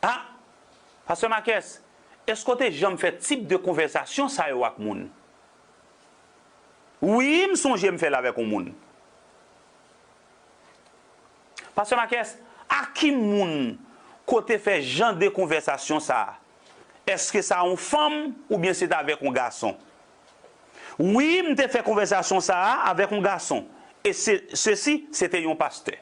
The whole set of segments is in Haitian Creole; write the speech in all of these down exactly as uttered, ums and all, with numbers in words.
Ah, Pastè Marques, èske w te janm fè tip de konvèsasyon sa yo ak moun? Wi, m sonje m fè l avèk yon moun. Pastè Marques, a ki moun ke w te fè jan de konvèsasyon sa a? Èske sa yon fanm oubyen se t avèk yon gason? Wi, m te fè konvèsasyon sa a avèk yon gason. E se, sesi, se te yon pastè.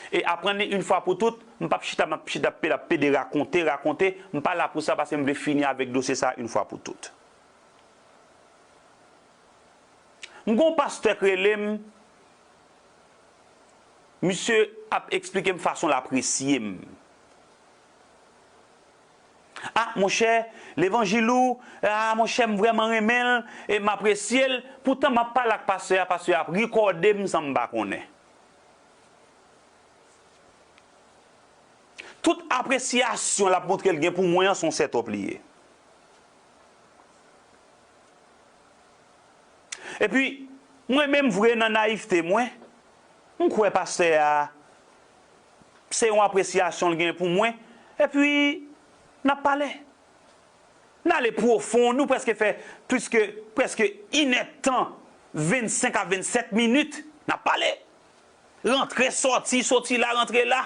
E aprann li yon fwa pou tout, m p ap chita, m ap chita pede, ap pede rakonte, rakonte, m pa la pou sa paske m vle fini avèk dosye sa yon fwa pou tout. M gen yon pastè k rele m, misye ap eksplike m fason l apresye m. Ah, monchè, levanjil ou, ah, monchè, m vrèman renmen l, e m apresye l. Poutan, m ap pale ak pastè a, pastè a ap rekòde m san m pa konnen. Tout apresyasyon l ap montre l gen pou mwen an, se yon sètòp li ye. Epi, mwen menm vre nan nayivte mwen, m kwè pastè a, se yon apresyasyon l gen pou mwen, epi, n ap pale. N ale pwofon, nou prèske fè plis ke, prèske inèdtan, vennsenk a vennsèt minit, n ap pale. Rantre, sòti, sòti la, rantre la.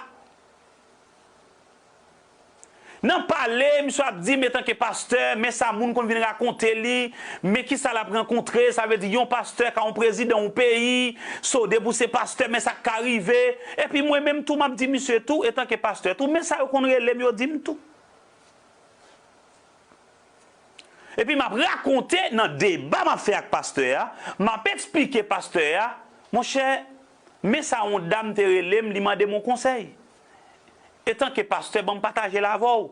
Nan pale, misye ap di m, etanke pastè, men sa moun konn vin rakonte li, men kisa l ap rankontre, sa vle di yon pastè ka yon prezidan yon peyi, so depi w se pastè, men sa k ka rive. Epi mwen menm tou, m ap di misye tou, etanke pastè tou, men sa yo konn rele m, yo di m tou. Epi m ap rakonte nan deba m ap fè ak pastè a, m ap eksplike pastè a, monchè, men sa yon dam te rele m, li mande m yon konsèy. Etanke pastè, ban m pataje l avè w.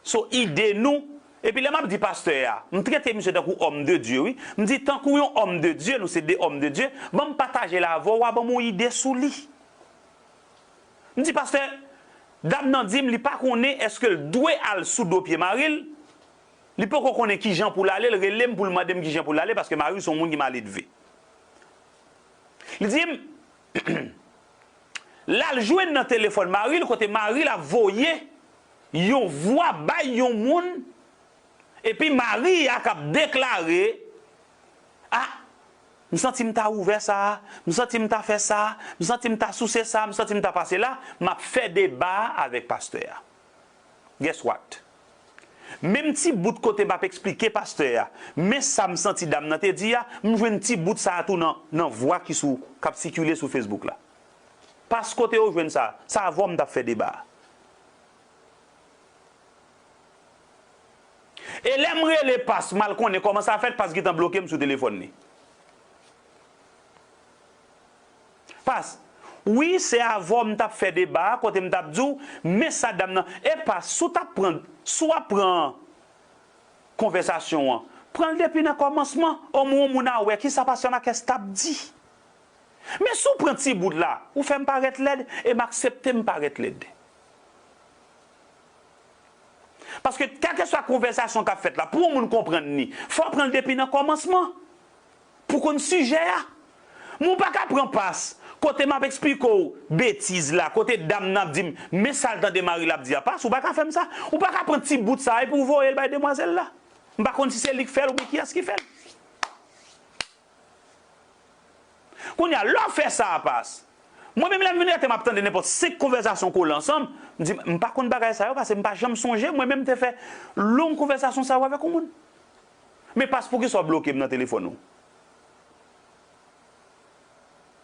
So, ide nou, epi lè m ap di pastè a, m trete misye tankou homme de Dieu, wi. M di, tankou yon homme de Dieu, nou se de homme de Dieu, ban m pataje l avè w, w a ban m yon ide sou li. M di, pastè, dam nan di m li pa konnen èske l dwe al sou do pye mari l. Li poko konnen kijan pou l ale, l rele m pou l mande m kijan pou l ale, paske mari l se yon moun ki maledve. Li di m, l al jwenn nan telefòn mari l, kote mari l ap voye yon vwa bay yon moun, epi mari a k ap deklare, ah, m santi m ta ouvè sa, m santi m ta fè sa, m santi m ta souse sa, m santi m ta pase la, m ap fè deba a avèk pastè a. Guess what? Menm ti bout kote m ap eksplike pastè a, men sa m santi dam nan te di a, m jwenn ti bout sa a tou nan, nan vwa ki sou, k ap sikile sou Facebook la. Pas, kote w jwenn sa? Sa avè w m t ap fè deba a. E lè m rele Pas, m al konnen kòman sa fèt, Pas gentan bloke m sou telefòn li. Pas, wi, se avè w m t ap fè deba a, kote m t ap di w, men sa dam nan, e Pas, si w t ap pran, si w ap pran konvèsasyon an, pran l depi nan kòmansman, omwen yon moun a wè kisa pastè Marques t ap di. Men si w pran ti bout la, ou fè m parèt lèd, e m aksepte m parèt lèd. Paske kèlkeswa konvèsasyon k ap fèt la, pou yon moun konprann li, fò w pran l depi nan kòmansman pou konn sijè a. Men w pa ka pran Pas, kote m ap eksplike w betiz la, kote dam nan ap di m, men sa l tande mari l ap di a. Pas, ou pa ka fè m sa. Ou pa ka pran ti bout sa a epi w voye l bay demwazèl la. M pa konn si se li k fè l oubyen kiyès ki fè l. Kounye a, lè w fè sa a, Pas, mwen menm lè m vin rete m ap tande nenpòt senk konvèsasyon kole ansanm, m di, m pa konn bagay sa yo, paske m pa janm sonje mwen menm te fè long konvèsasyon sa yo avèk yon moun. Men Pas, poukisa w bloke m nan telefòn ou?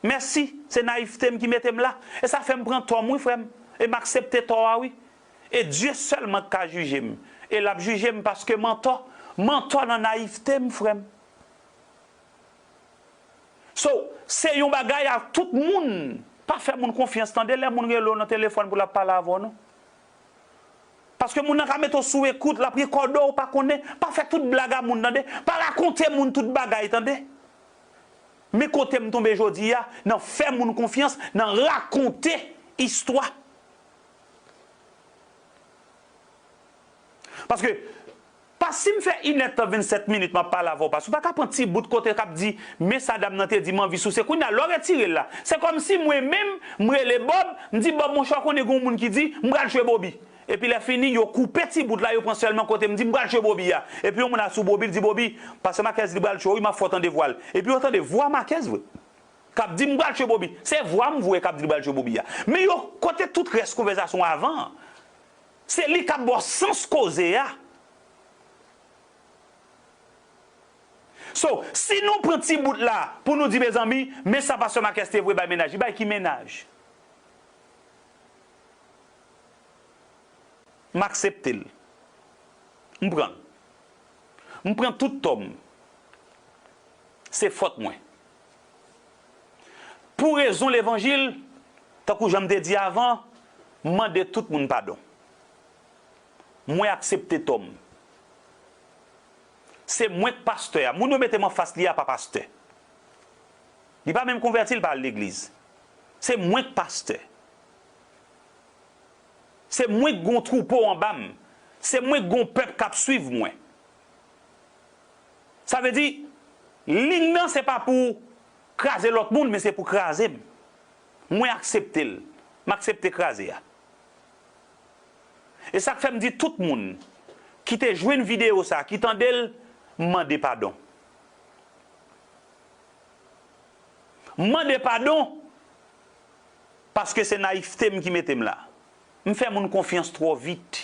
Mèsi, se nayivte m ki mete m la. E sa fè m pran tò m wi, frè m. E m aksepte tò a wi. E Dye sèlman k ka jije m. E l ap jije m paske m antò. M antò nan nayivte m, frè m. So, se yon bagay a tout moun. Pa fè moun konfyans, tande, lè moun rele w nan telefòn pou l ap pale avè w, non. Paske moun nan ka mete w sou ekout, l ap rekòde w, ou pa konnen. Pa fè tout blag a moun, tande. Pa rakonte moun tout bagay, tande. Men kote m tonbe jodi a, nan fè moun konfyans, nan rakonte istwa. Paske, pa Si m fè inèdtan vennsèt minit m ap pale avè w, pastè, ou pa ka pran ti bout kote k ap di, men sa dam nan te di m anvi souse. Kounye a, lè w retire l la, se kòmsi mwen menm, m rele Bòb, m di, Bòb, monchè, w konnen gen yon moun ki di, m pral tchwe Bobi. Epi lè fini, yo koupe ti bout la, yo pran sèlman kote m di, m pral tchwe Bobi a. Epi yon moun asou Bobi, l di, Bobi, pastè Makès di l pral tchwe w, wi, m ap fè w tande vwa l. Epi yo tande vwa Makès vre. K ap di, m pral tchwe Bobi. Se vwa m vre k ap di l pral tchwe Bobi a. Men yo, kote tout rès konvèsasyon avan an? Se li k ap ba w sans koze a. So, si nou pran ti bout la pou nou di, mezanmi, men sa pastè Makès te voye bay mennaj li, bay ki mennaj? M aksepte l. M pran l. M pran tout tò m. Se fòt mwen. Pou rezon levanjil, tankou jan m te di avan, m mande tout moun padon. Mwen aksepte tò m. Se mwen k pastè a. Moun yo mete m anfas li a pa pastè. Li pa menm konvèti, li pa al legliz. Se mwen k pastè. Se mwen k gon twoupo anba m. Se mwen k gon pèp k ap swiv mwen. Sa vle di, liy nan se pa pou kraze lòt moun, men se pou kraze m. Mwen aksepte l. M aksepte kraze a. E sa k fè m di tout moun ki te jwenn videyo sa, ki tande l, m mande padon. M mande padon paske se nayifte m ki mete m la. M fè moun konfyans twò vit.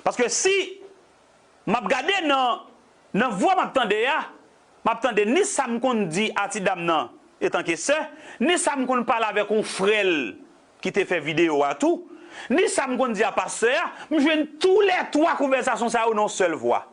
Paske si m ap gade nan, nan vwa m ap tande a, m ap tande ni sa m konn di a ti dam nan etanke sè, ni sa m konn pale avèk yon frè l ki te fè videyo a tou, ni sa m konn di a pastè a, m jwenn toulètwa konvèsasyon sa yo nan yon sèl vwa.